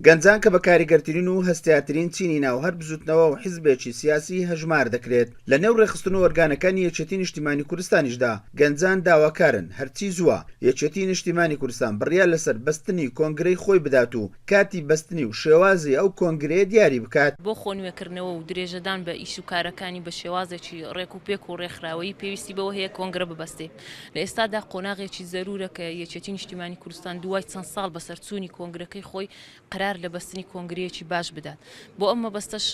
گەنجان کە بە کاریگەرترین و هەستیارترین چینی ناو هەر بزوتنەوە و حیزبێکی سیاسی هەژمار دەکرێت، لە نێو ڕێکخستن و ئۆرگانەکانی یەکێتی نیشتیمانی کوردستانیشدا گەنجان داواکارن هەرچی زووە یەکێتی نیشتیمانی کوردستان بڕیار لەسەر بەستنی کۆنگرەی خۆی بدات و کاتی بەستنی و شێوازی ئەو کۆنگرەیە دیاری بکات. بۆ خۆنوێکردنەوە و درێژەدان بە ئیش و کارەکانی بە شێوازێکی ڕێک و پێک و ڕێکخراوەیی پێویستی بەوە هەیە کۆنگرە ببەستێ. لە ئێستادا قۆناغێکی زەرورە کە یەکێتی نیشتیمانی کوردستان دوای چەند ساڵ بەسەر چوونی کۆنگرەکەی خۆی قەرار لە بەستنی کۆنگرەیەکی باش بدات. بۆ ئەم مەبەستەش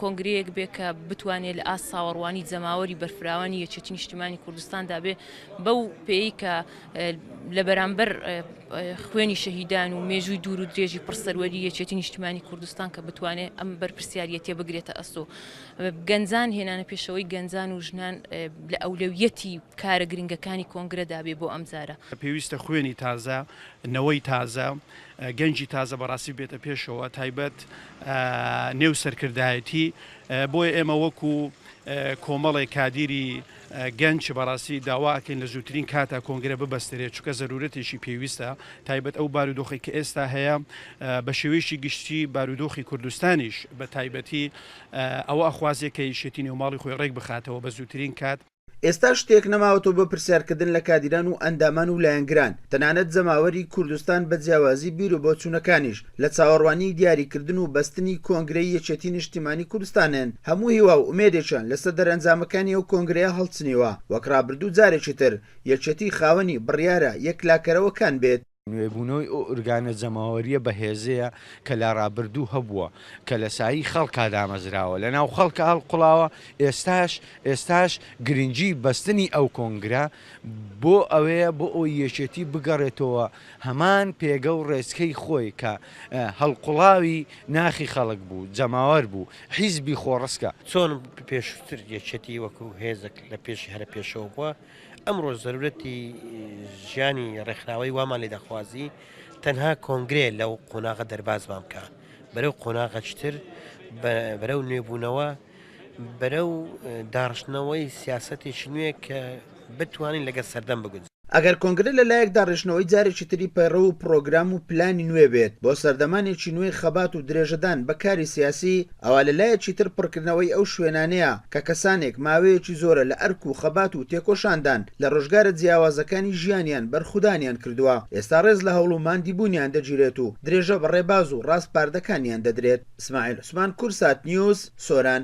کۆنگرەیەک بێ کە بتوانێ لە ئاست چاوەڕوانی جەماوەری بەرفراوانی یەکێتی نیشتیمانی کوردستاندا بێ بەو پێیەی کە لە بەرامبەر خوێنی شەهیدان و مێژووی دوور و درێژی پڕ سەروەری یەکێتی نیشتیمانی کوردستان کە بتوانێ ئەم بەرپرسیاریەتیە بگرێتە ئەستۆ. گەنجان هێنانە پێشەوەی گەنجان و ژنان لە ئەولەویەتی کارە گرنگەکانی کۆنگرەدا بێ بۆ ئەمجارە. پێویستە خوێنی تازە، نەوەی تازە، گەنجی تازە بەڕاستی بێتە پێشەوە تایبەت نێو سەرکردایەتی، بۆیە ئێمە وەکو کۆمەڵێک کادیری گەنج بەڕاستی داوا ئەکەین لە زووترین کاتا کۆنگرە ببەسترێت چونکە زەرورەتێکی پێویستە تایبەت ئەو بارودۆخی کە ئێستا هەیە بە شێوەیەکی گشتی بارودۆخی کوردستانیش بە تایبەتی ئەوە ئەخوازێ کە یەکێتی نێوماڵی خۆی ڕێک بخاتەوە بە زووترین کات. ئێستا شتێک نەماوەتەوە بۆ پرسیارکردن لە کادیران و ئەندامان و لایەنگران، تەنانەت جەماوەری کوردستان بە جیاوازی بیر و بۆچوونەکانیش لە چاوەڕوانیی دیاریکردن و بەستنی کۆنگرەی یەکێتی نیشتیمانی کوردستانن، هەموو هیوا و ئومێدێکیان لەسەر دەرئەنجامەکانی ئەو کۆنگرەیە هەڵچنیوە، وەک ڕابردوو جارێکی تر یەکێتی خاوەنی بڕیارە یەکلاکەرەوەکان بێت. نوێبوونەوەی ئەو ئورگانە جەماوەرییە بەهێزەیە کە لە ڕابردوو هەبووە، کە لە سایەی خەڵکا دامەزراوە، لە ناو خەڵکا هەڵقوڵاوە، ئێستاش ئێستاش گرنگی بەستنی ئەو کۆنگرە بۆ ئەوەیە بۆ ئەوەی یەکێتی بگەڕێتەوە هەمان پێگە و ڕێچکەی خۆی کە هەڵقوڵاوی ناخی خەڵک بوو، جەماوەر بوو، حیزبی خۆڕسکە. چۆن پێشووتر یەکێتی وەکو هێزێک لە پێشی هەرە پێشەوە بووە، ئەمڕۆش زەرورەتی ژیانی ڕێکخراوەی وامان لێ دەخوازی تەنها کۆنگرێ لەو قۆناغە دەربازمان بکا بەرەو قۆناغەکی تر بەرەو نوێبوونەوە بەرەو داڕشتنەوەی سیاسەتێکی نوێ کە بتوانین لەگەڵ سەردەم بگونجێین. ئەگەر کۆنگرە لە لایەک داڕشتنەوەی جارێکی تری پەیڕەو و پڕۆگرام و پلانی نوێ بێت بۆ سەردەمانێکی نوێی خەبات و درێژەدان بە کاری سیاسی، ئەوا لە لایەکی تر پڕکردنەوەی ئەو شوێنانەیە کە کەسانێک ماوەیەکی زۆرە لە ئەرک و خەبات و تێکۆشاندان لە ڕۆژگارە جیاوازەکانی ژیانیان بەرخودانیان کردووە، ئێستا ڕێز لە هەوڵ و ماندیبوونیان دەگیرێت و درێژە بە ڕێباز و ڕاسپاردەکانیان دەدرێت. ئیسماعیل عوسمان، کوردسات نیوز، سۆران.